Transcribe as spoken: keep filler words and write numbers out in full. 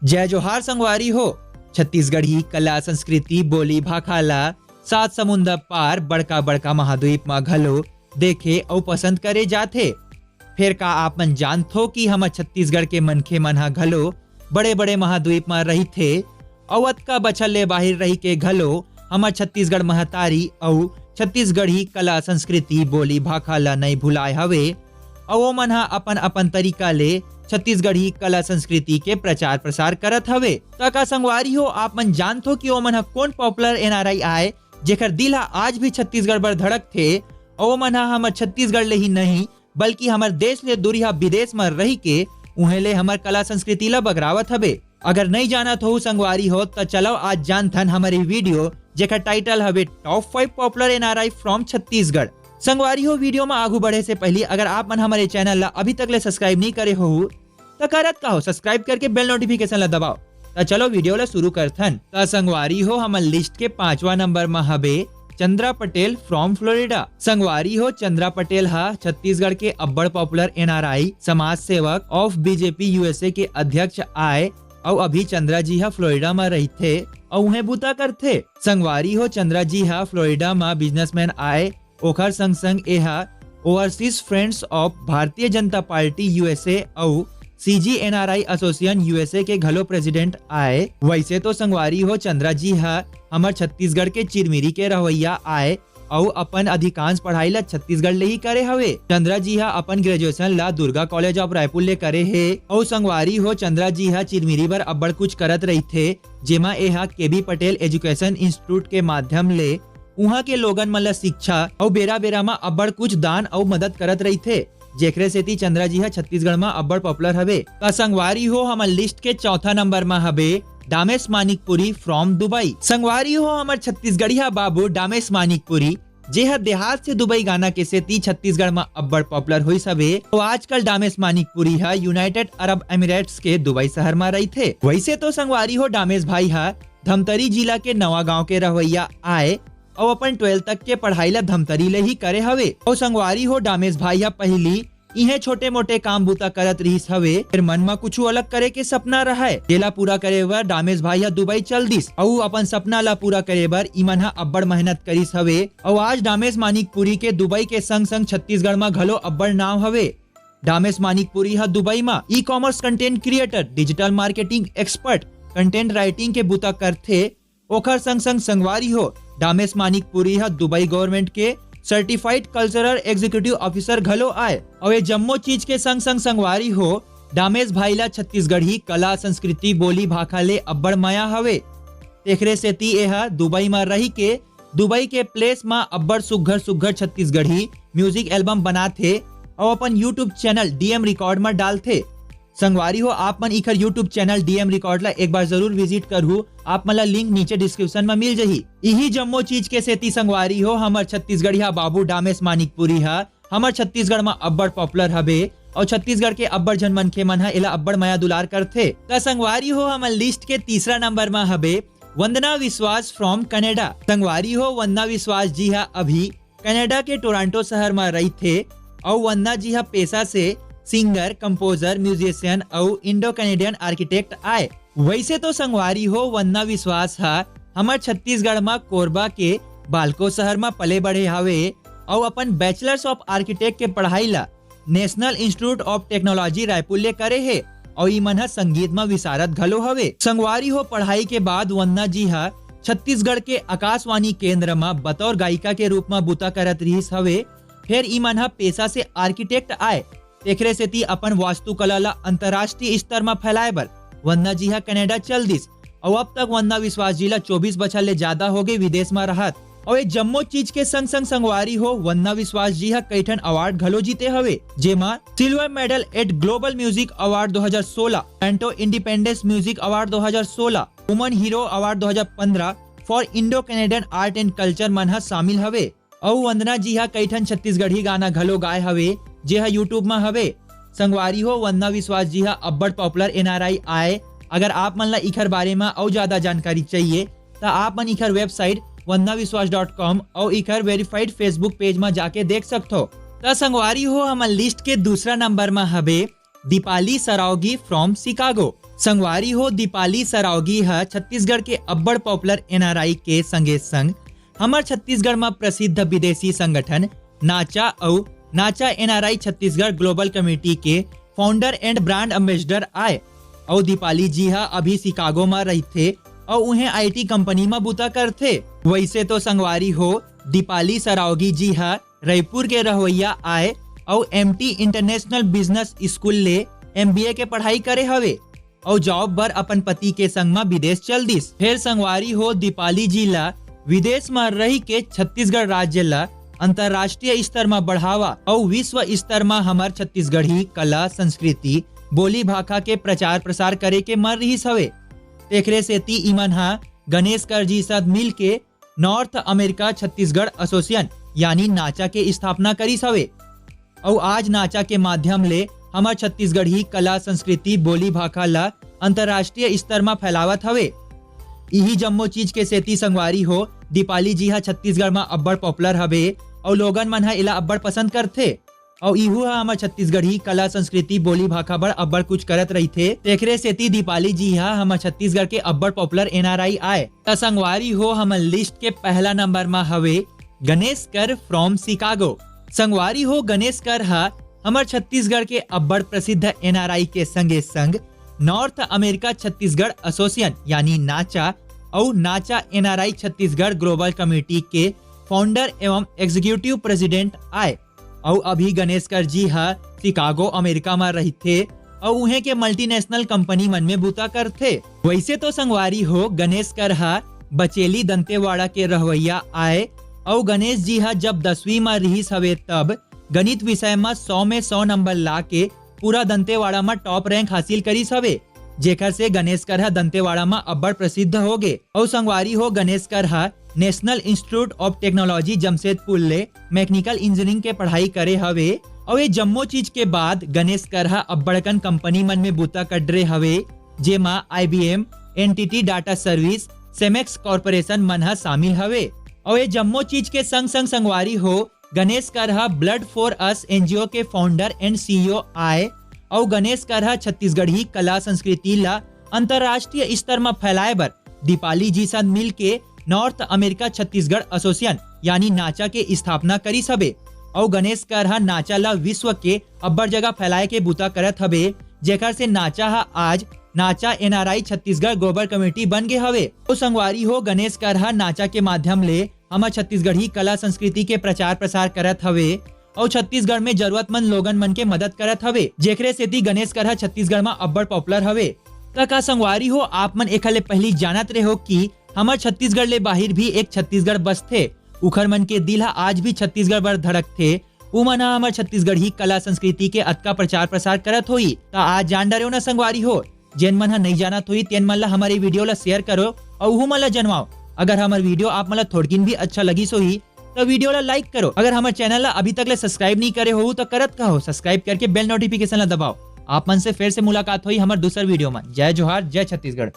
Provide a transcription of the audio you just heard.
जय जोहार संगवारी हो। छत्तीसगढ़ी कला, संस्कृति, बोली, भाखा ला सात समुंदर पार बड़का बड़का महाद्वीप म घलो देखे अउ पसंद करे जाथे। फेर का आप मन जानथो कि हमर छत्तीसगढ़ के मनखे मन ह घलो बड़े बड़े महाद्वीप म रहिथे अउ अतका बछर ले बाहिर रहि के घलो हमर छत्तीसगढ़ महतारी अउ छत्तीसगढ़ी कला, संस्कृति, बोली, भाखा ला नइ भुलाए हवे अउ ओमन ह अपन अपन तरीका ले छत्तीसगढ़ी कला, संस्कृति के प्रचार प्रसार करत हवे। त का संगवारी हो, आप मन जानथो कि ओमन ह कोन popular N R I आय, जेकर दिल ह आज भी छत्तीसगढ़ बर धड़कथे अउ ओमन ह हमर छत्तीसगढ़ ले ही नहीं, बल्कि हमर देश ले दूरिहा विदेश म रहि के उहें ले हमर कला, संस्कृति ला बगरावत हवे। अगर नइ जानत हो संगवारी हो, त चलो आज जानथन हमर ये video, जेकर title हवे Top five Popular N R I from Chhattisgarh। संगवारी हो, video म आगू बढ़े से पहली अगर आप मन हमर ये channel ला अभी तक ले subscribe नइ करे हो, त करत का हो, subscribe करके bell notification ला दबाओ। त चलो video ला शुरू करथन। त संगवारी हो, हमर list के पांचवा नंबर म हबे चंद्रा पटेल from Florida। संगवारी हो, चंद्रा पटेल ह छत्तीसगढ़ के अब्बड़ popular N R I, समाज सेवक of B J P U S A के अध्यक्ष आय अउ अभी चंद्रा जी ह फ्लोरिडा म रहिथे अउ उहें बूता करथे। संगवारी हो, चंद्रा जी ह फ्लोरिडा म businessman आय, ओखर संग संग एहा Overseas Friends of Bharatiya Janata party U S A अउ C G N R I Association U S A के घलो president आय। वैसे तो संगवारी हो, चंद्रा जी ह हमर छत्तीसगढ़ के चिरमिरी के रहवैया आय अउ अपन अधिकांश पढ़ाई ला छत्तीसगढ़ ले ही करे हवे। चंद्रा जी ह अपन graduation ला दुर्गा College of रायपुर ले करे हे अउ संगवारी हो, चंद्रा जी ह चिरमिरी बर अब्बड़ कुछ करत रहिथे, जेमा एहा K B Patel Education Institute के माध्यम ले उहाँ के लोगन मन ला शिक्षा अउ बेरा बेरा म अब्बड़ कुछ दान अउ मदद करत रहिथे, जेखरे सेती चंद्रा जी ह छत्तीसगढ़ म अब्बड़ popular हवे। त संगवारी हो, हमर list के चौथा नंबर म हबे डामेश मानिकपुरी from दुबई। संगवारी हो, हमर छत्तीसगढ़िया बाबू डामेश मानिकपुरी, जे ह देहात से दुबई गाना के सेती छत्तीसगढ़ म अब्बड़ popular होइस हवे। तो आजकल डामेश मानिकपुरी ह United Arab Emirates के दुबई शहर म रहिथे। वैसे तो संगवारी हो, डामेश भाई ह धमतरी जिला के नवा गांव के रहवैया आय अउ अपन twelfth तक के पढ़ाई ला धमतरी ले ही करे हवे। अउ संगवारी हो, डामेश भाई ह पहिली इहें छोटे मोटे काम बूता करत रिहिस हवे, फेर मन म कुछु अलग करे के सपना रहय, जेला पूरा करे बर डामेश भाई ह दुबई चल दिस अउ अपन सपना ला पूरा करे बर इमन ह अब्बड़ मेहनत करिस हवे। अउ आज डामेश मानिकपुरी के दुबई के संग संग छत्तीसगढ़ म घलो अब्बड़ नाव हवे। डामेश मानिकपुरी ह दुबई म e-commerce content creator, digital marketing expert, content writing के बूता करथे। ओखर संग संग संगवारी हो, डामेश मानिकपुरी ह दुबई government के certified cultural executive officer घलो आय। अउ ये जम्मो चीज के संग संग संगवारी हो, डामेश भाई ला छत्तीसगढ़ी कला, संस्कृति, बोली, भाखा ले अब्बड़ मया हवे। तेखरे सेती एहा दुबई म रहि के दुबई के place म अब्बड़ सुग्घर सुग्घर छत्तीसगढ़ी music album बनाथे अउ अपन YouTube channel D M Record म डालथे। संगवारी हो, आप मन इखर YouTube channel D M Record ला एक बार जरूर visit करहू। आप मन ला link नीचे description म मिल जही। इही जम्मो चीज के सेती संगवारी हो, हमर छत्तीसगढ़िया बाबू डामेश मानिकपुरी ह हमर छत्तीसगढ़ म अब्बड़ popular हबे अउ छत्तीसगढ़ के अब्बड़ झन मनखे मन ह एला अब्बड़ मया दुलार करथे। त संगवारी हो, हमर list के तीसरा नंबर म हबे वंदना विश्वास from Canada। संगवारी हो, वंदना विश्वास जी ह अभी कनाडा के टोरंटो शहर म रहिथे अउ वंदना जी ह पेशा से singer, composer, musician अउ Indo Canadian architect आय। वैसे तो संगवारी हो, वंदना विश्वास ह हमर छत्तीसगढ़ म कोरबा के बालको शहर म पले बढ़े हवे अउ अपन Bachelors of Architect के पढ़ाई ला National Institute of Technology Raipur ले करे हे अउ इमन ह संगीत म विशारद घलो हवे। संगवारी हो, पढ़ाई के बाद वंदना जी ह छत्तीसगढ़ के आकाशवाणी केंद्र म बतौर गायिका के रूप म बूता करत रिहिस हवे। फेर इमन ह पेशा से architect आय, तेखरे सेती अपन वास्तुकला ला अंतर्राष्ट्रीय स्तर म फैलाए बर वंदना जी ह कनाडा चल दिस। अउ अब तक वंदना विश्वास जी ला चौबीस बछर ले जादा होगे विदेश म रहत। अउ ये जम्मो चीज के संग संग संगवारी हो, वंदना विश्वास जी ह कई ठन award घलो जीते हवे, जेमा Silver Medal at Global Music Award दो हज़ार सोलह, Toronto Independence Music Award दो हज़ार सोलह, Woman Hero Award दो हज़ार पन्द्रह for Indo Canadian Art and Culture मन ह शामिल हवे। अउ वंदना जी ह कई ठन छत्तीसगढ़ी गाना घलो गाए हवे, जे ह YouTube म हवे। संगवारी हो, वंदना विश्वास जी ह अब्बड़ popular N R I आय। अगर आप मन ला इखर बारे म अउ जादा जानकारी चाहिए, त आप मन इखर website वंदना विश्वास dot com अउ इखर verified Facebook page म जाके देख सकथो। त संगवारी हो, हमर list के दूसरा नंबर म हबे दीपाली सरावगी from Chicago। संगवारी हो, दीपाली सरावगी ह छत्तीसगढ़ के अब्बड़ पॉपुलर एनआरआई के संगे संग हमर छत्तीसगढ़ म प्रसिद्ध विदेशी संगठन नाचा अउ नाचा एनआरआई छत्तीसगढ़ ग्लोबल कमेटी के फाउंडर एंड ब्रांड एम्बेसडर आय। अउ दीपाली जी ह अभी शिकागो म रहिथे अउ उहें आईटी कंपनी म बूता करथे। वइसे तो संगवारी हो, दीपाली सरावगी जी ह रईपुर के रहवइया आय अउ एमटी इंटरनेशनल बिजनेस स्कूल ले एमबीए के पढ़ाई करे हवे अउ जॉब बर अपन पति के संग म विदेश चल दिस। फेर संगवारी हो, दीपाली जी ला विदेश म रहि के छत्तीसगढ़ राज्य ला अंतर्राष्ट्रीय स्तर म बढ़ावा अउ विश्व स्तर म हमर छत्तीसगढ़ी कला, संस्कृति, बोली भाखा के प्रचार प्रसार करे के मन रिहिस हवे। तेखरे सेती इमन ह गणेश कर जी साथ मिल के नॉर्थ अमेरिका छत्तीसगढ़ एसोसिएशन यानी नाचा के स्थापना करिस हवे। अउ आज नाचा के माध्यम ले हमर छत्तीसगढ़ी कला, संस्कृति, बोली भाखा ला अंतर्राष्ट्रीय स्तर म फैलावत हवे। इही जम्मो चीज के सेती संगवारी हो, दीपाली जी ह छत्तीसगढ़ म अब्बड़ पॉपुलर हवे अउ लोगन मन ह एला अब्बड़ पसंद करथे। अउ इहू ह हमर छत्तीसगढ़ी कला, संस्कृति, बोली भाखा बर अब्बड़ कुछ करत रहिथे। तेखरे सेती दीपाली जी ह हमर छत्तीसगढ़ के अब्बड़ पॉपुलर एनआरआई आय। त संगवारी हो, हमर लिस्ट के पहला नंबर म हवे गणेश कर फ्रॉम शिकागो। संगवारी हो, गणेश कर ह हमर छत्तीसगढ़ के अब्बड़ प्रसिद्ध एनआरआई के संगे संग नॉर्थ अमेरिका छत्तीसगढ़ एसोसिएशन यानी नाचा अउ नाचा एनआरआई छत्तीसगढ़ ग्लोबल कमेटी के फाउंडर एवं एग्जीक्यूटिव प्रेसिडेंट आय। अउ अभी गणेश कर जी ह शिकागो, अमेरिका म रहिथे अउ उहें के मल्टीनेशनल कंपनी मन में बूता करथे। वइसे तो संगवारी हो, गणेश कर ह बचेली दंतेवाड़ा के रहवइया आय अउ गणेश जी ह जब दसवीं म रिहिस हवे तब गणित विषय म सौ में सौ नंबर ला के पूरा दंतेवाड़ा म टॉप रैंक हासिल करिस हवे, जेखर से गणेश कर ह दंतेवाड़ा म अब्बड़ प्रसिद्ध हो गे। अउ संगवारी हो, गणेश कर ह national institute of technology Jamshedpur ले मैकेनिकल इंजीनियरिंग के पढ़ाई करे हवे। अउ ये जम्मो चीज के बाद गणेश कर ह अब्बड़कन कंपनी मन में बूता कर डरे हवे, जेमा IBM, NTT data service, Semex corporation मन ह शामिल हवे। अउ ये जम्मो चीज के संग संग संगवारी हो, गणेश कर ह ब्लड फॉर अस एनजीओ के फाउंडर एंड सीईओ आय। अउ गणेश कर ह छत्तीसगढ़ी कला संस्कृति ला अंतर्राष्ट्रीय स्तर म फैलाए बर दीपाली जी साथ मिल के नॉर्थ अमेरिका छत्तीसगढ़ एसोसिएशन यानी नाचा के स्थापना करिस हवे। अउ गणेश कर ह नाचा ला विश्व के अब्बड़ जगह फैलाए के बूता करत हवे, जेकर से नाचा ह आज नाचा एनआरआई छत्तीसगढ़ ग्लोबल कमेटी बन गे हवे। अउ संगवारी हो, गणेश कर ह नाचा के माध्यम ले हमर छत्तीसगढ़ी कला संस्कृति के प्रचार प्रसार करत हवे अउ छत्तीसगढ़ में जरूरतमंद लोगन मन के मदद करत हवे, जेखरे सेती गणेश कर ह छत्तीसगढ़ म अब्बड़ पॉपुलर हवे। त का संगवारी हो, आप मन एखर ले पहिली जानत रहे हो कि हमर छत्तीसगढ़ ले बाहिर भी एक छत्तीसगढ़ बसथे, उखर मन के दिल ह आज भी छत्तीसगढ़ बर धड़कथे, उमन ह हमर छत्तीसगढ़ी कला संस्कृति के अतका प्रचार प्रसार करत होही। त आज जान डरेव ना संगवारी हो, जेन मन ह नइ जानत होही, तेन मन ल हमर ये वीडियो ल शेयर करो अउ उहू मन ल जनवाओ। अगर हमर वीडियो आप मन ल थोड़किन भी अच्छा लगिस होही, त वीडियो ल लाइक करो। अगर हमर चैनल ल अभी तक ले सब्सक्राइब नइ करे होहू, त करत का हो, सब्सक्राइब करके बेल नोटिफिकेशन ल दबाओ। आप मन से फिर से मुलाकात होही हमर दूसर वीडियो म। जय जोहार, जय छत्तीसगढ़।